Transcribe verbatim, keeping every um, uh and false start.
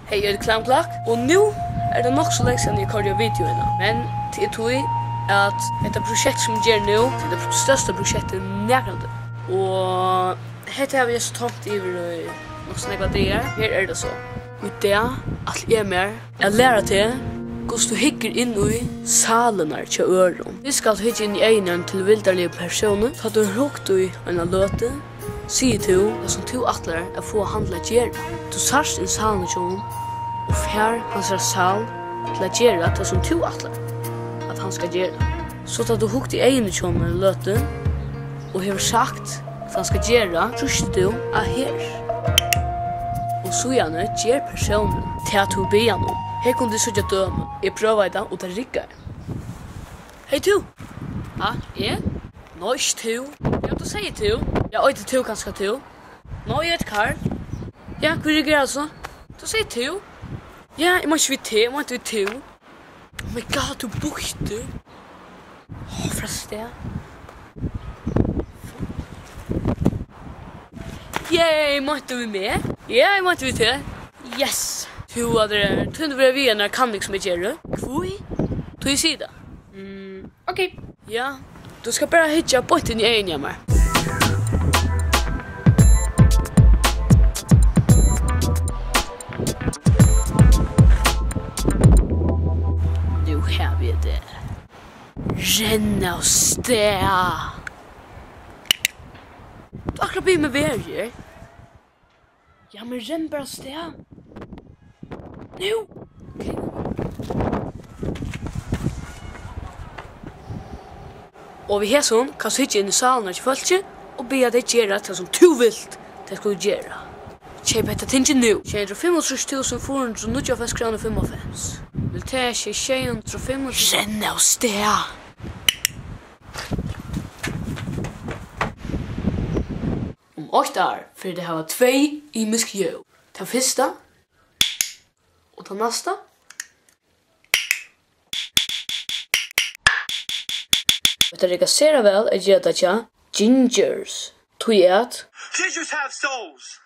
Hey, eg eri Klamklakk, og nú er tað nokk so langt síðan eg koyrdi videoina, men tað er tí, at hetta prosjekt, sum eg geri nú, tað er tað størsta prosjektið nakrantíð. Og hetta havi eg so tonkt yvir í nokk so nógvar dagar. Her er tað so. Í dag ætli eg mær at læra teg, hvussu tú hyggur inn í sálirnar hjá øðrum. Fyrst skalt tú hyggja inn í eyguni á einum tilvildarligum persóni. Tá tú hevur hugt í eina løtu, sigur tú tað, sum tú ætlar at fáa hann til at gera. Tú sært inn í sálirnar hjá honum og fært hansara sál til at gera tað, sum tú ætlar, at hann skal gera. So tá tú hugdi í eyguni hjá honum eina løtu og hevur sagt, hvat hann skal gera, trýstir tú á her. Og síðani ger persónurin tað, tú biður hann um. Her kunnu tit síggja dømi. Eg prøvaði tað, og tað riggaði. Hey, tú! Ha, eg? Nei, ikki tú. Ja, tú segði tú. Ja, eiti tú kanska tú? Nei, eg eiti Karl. Ja, hví riggar tað so? Tú segði tú. Ja, eg meinti ikki við teg, eg meinti við tú. Oh my God, tú býttur. Áh, frá stað. Yay, meinti tú við meg? Ja, eg meinti við teg. Yes. Tú, at tað er, tú verður við eina kanning, sum eg geri. Hví? Tú, eg sigi tað. Mm, ok. Ja, tú skalt bara hyggja beint inn í eyguni á mær. Nú havi eg teg. Renn av stað. Tú akkurát biður meg vera her. Ja, men renn bara av stað. Nú! Ok. Og við hesum kanst tú hyggja inn í sálirnar hjá fólki og biðja tey gera tað, sum tú vilt, tey skulu gera. Keyp hetta tingið nú. Sjey hundrað og fimmogtrýss túsund fýra hundrað og níggjuoghálvfems krónur og fimmoghálvfems. Vil tað siga sjey hundrað og fimmogtrýss? Renn av stað! Um eitt ár fer tað at hava tvey ymisk ljóð. Tað fyrsta og tað næsta. Hetta riggar sera væl at gera tað hjá Gingers. Tí at Gingers have souls.